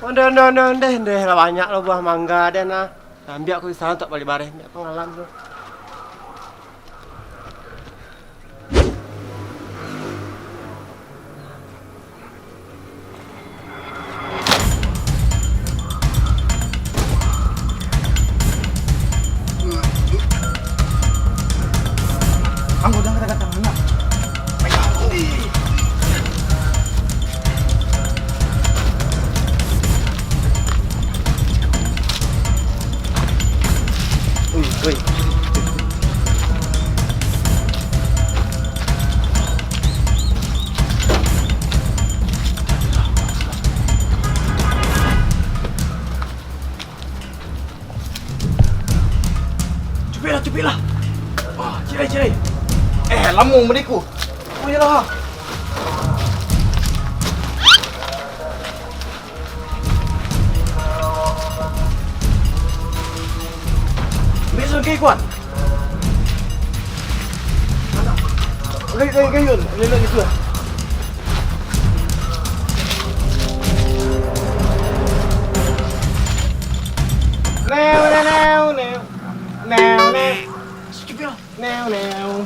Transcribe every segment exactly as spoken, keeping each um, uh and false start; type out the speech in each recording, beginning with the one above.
Ondeh, ondeh, ondeh, ondeh, ondeh, lah banyak lo buah mangga den nah. Ambiak ko di sinan, tak bali bareh, ambiak pangalan tu. Anggo, jangan kata-kata, nak. Ui, ui. Cubiaklah, cubiaklah. Wah, cirai, cirai. Eh, lamo madiku. Oh, iyolah. Ambiak sabagai, Kuan. Gai, gai, gai, Yun. Gai, gai, gitu lah. Neo, neo, neo, neo. Neo, neo. Skip ya. Neo, neo.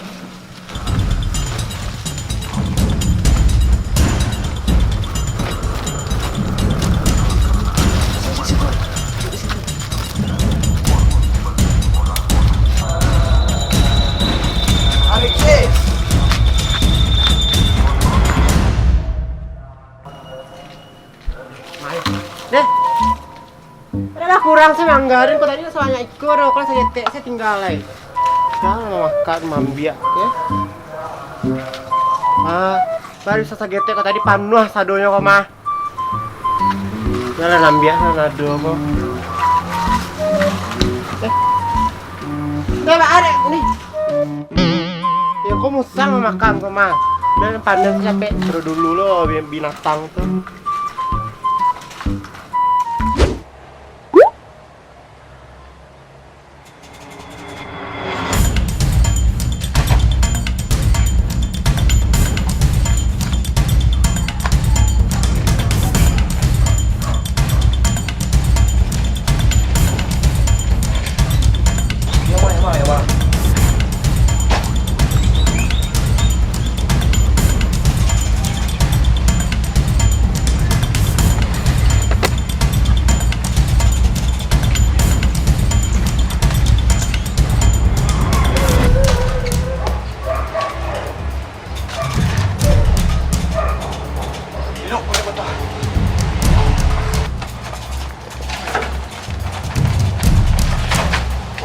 Alexis. Deh. Ado lah kurang se mangga den, ko tadi sabanyak iko doh, ko lah sagetek se tingga lai. Sia nan mamakan, maambiak, oke. Ah, baru bisa sagetek ko tadi, panuah sadonyo ko mah. Dah lah, ambiak lah, nan ado ko. Eh. Dah lah, arek ni. Yo, ko musang mamakan ko mah. Dah panas capek, dulu lo bi-, binatang tu.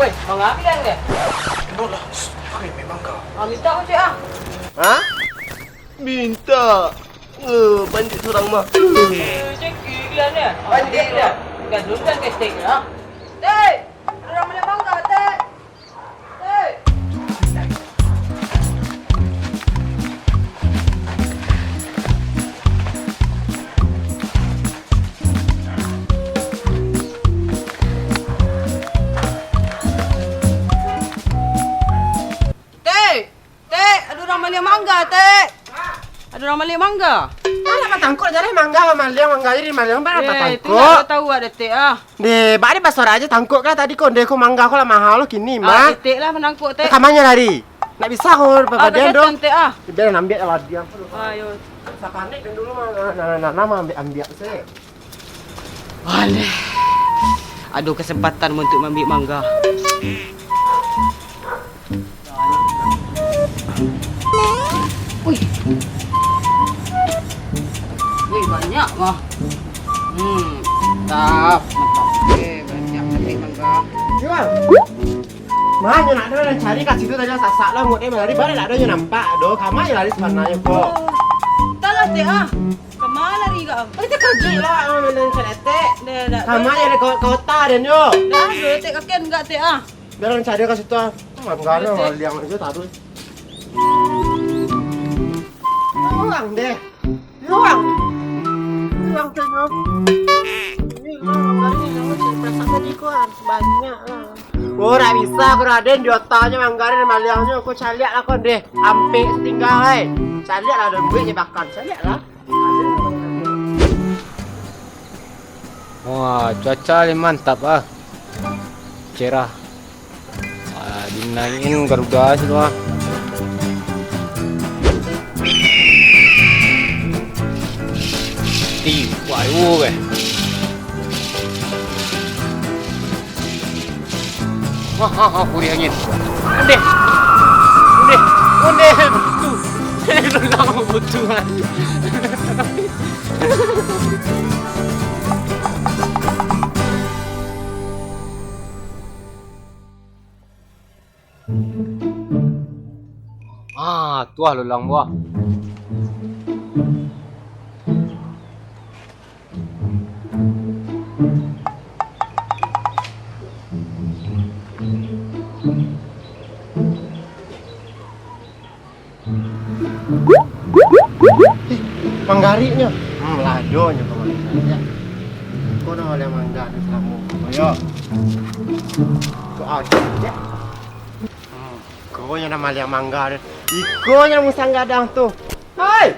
Woi, manga pilihan deh? Enggak lah, pakai memang kau. Ah, minta ko, Cek, ah. Hah? Minta. Eh, bandik surang mah. Eh, cek kirian ya. Bandik ya. Gadun kan kestek ya. Teh, urang bali mangga, Teh. Teh. Teh. Tek, ado urang maliang mangga, Tek. Ado urang maliang mangga. Alah, batangkok jareh mangga, maliang mangga jadi maliang, baa batangkok. Eh, tu ndak tahu ado, Tek, ah. Deh, baa deh basorak aja tangkok kah tadi ko, ndeh ko mangga ko lah mahal lo kini, mah. Ah, Tek lah manangkok, Tek. Ka ma nyo lari? Ndak bisa ko, ah, babadian doh. Tek, ah. Biar ambiak lah dia. Ayo. Sakanik dulu mah, nah, nah, nah, nah, ambiak, ambiak se. Alah. Ado kesempatan untuk maambiak mangga. Wih. Wih, banyak mah. Hmm, mantap, mantap. Eh, banyak tadi mangga. Jual. Mah, nyo nak ado nan cari ka situ tadi, sasak lah, ngot dia malari, baliak ndak ado nyo nampak doh. Ka ma nyo lari sabananyo ko? Entahlah, Tek, ah. Ka ma lari ka? Oh, itu kaji lah, ah, main cari Tek. Dah, dah, dah. Ka ma nyo dari ko-, kota dia nyo? Dah, dah, Tek, kakian enggak, Tek, ah. Biar nan cari ka situ, ah. Mangga nyo maliang aja taruih. Urang deh. Ilang. Ilang tu, Nyok. Ini ilang, ilang, ilang, ilang. Perasaan tadi ko harus banyak lah. Oh, ndak bisa ko, Raden, di otaknyo mangga den maliangnyo. Ko caliak lah ko deh. Ampek satingga, hei. Caliak lah, ado duit je bakal. Caliak lah. Wah, cuaca ni mantap ah. Cerah. Ah, dinaikin Garuda situ ah. Ti, wah, ayo, weh. Wah, wah, wah, puri angin. Ondeh. Ondeh. Ondeh. Butuh. Lama butuh. Ah, tu ah lulang buah. Eh, manggarik nyo. Hmm, lah ado nyo ka manggarik. Ko namo maliang mangga tu salamo. Yo. Ko ado je. Hmm, ko nyo namo maliang mangga tu. Iko nyo musang gadang tu. Hoi!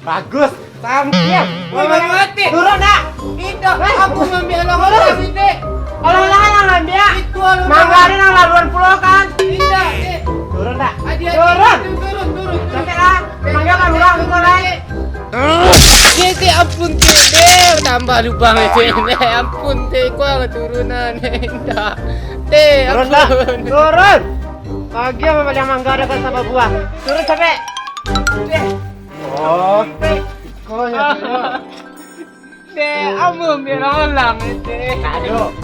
Bagus. Sampiang. Woi, Bang Fatih. Turun dak? Indak, aku ngambil alang-alang, Fatih. Alang-alang lah ngambil. Itu alang-alang. Mangga ni nang laluan pulo kan? Indak, Dik. Turun dak? Adi, adi, turun, turun, turun. Sampai lah. Mangga kan urang turun lah. Dik, Dik, ampun, Dik. Dik, tambah lubang, Dik. Dik, ampun, Dik. Kurang turunan, Dik. Indak. Dik, ampun. Turun dak? Turun. Bagian maliang mangga ado kan sabuah buah. Turun capek. Oh. Iko nyo. Dek, ambo ambiak alang-alang, Dek. Tak ado.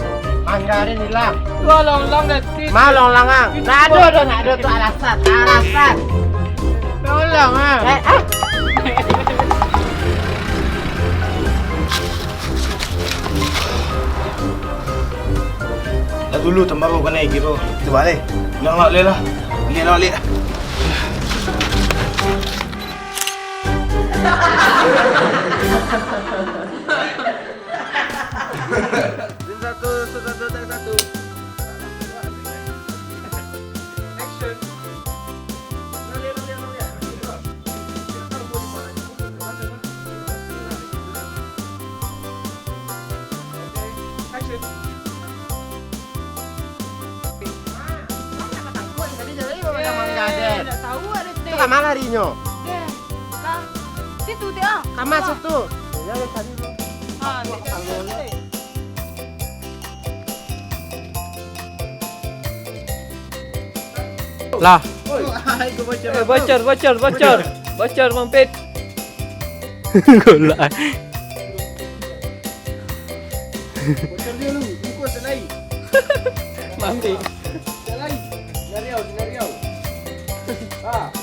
Mangga den ilang. Tu alang-alang dah, Dek. Ma alang-alang? Tak ado doh, tak ado tu alasan, alasan. Alang-alang ah. Eh, ah. Lah dulu tembakau kanai kiro. Itu balik. Ulang lawak leh lah. Leh lawak leh. Scene satu, shoot satu, take satu. Action. Action. Tadi jalan ni memang mangga, Dek. Indak tahu ado, Dek. Tu ka ma larinyo? Dek, ka situ, Dek, ah. Ka ma situ? Iyo, dari tadi tu. Ah, Dek, Dek, Dek. Lah. Oi. Eh, bocor, bocor, bocor. Bocor, mampet. Golak. Bocor dia lu, bungkus dan air. Mampet. Dan air. Dari au, dari au. Ha.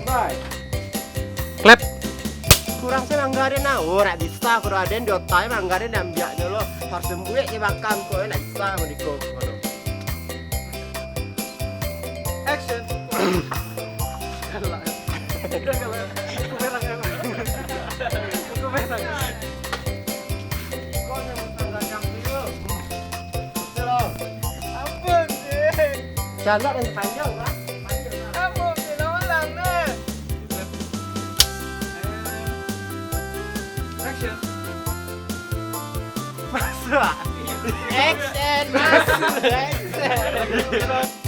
Bye. Clap. Kurang se mangga den nah. Oh, nak bisa kurang den di otak mangga den diambiaknyo lo. Harus lembuik je makan ko, nak bisa mah diko. Action. Galak. Galak. Buku merah, galak. Buku merah. Ampun, Dek. Galak dan panjang, Bang. Ampun, Dek, ulang, Dek. Action. Masuk. Action, masuk. Action.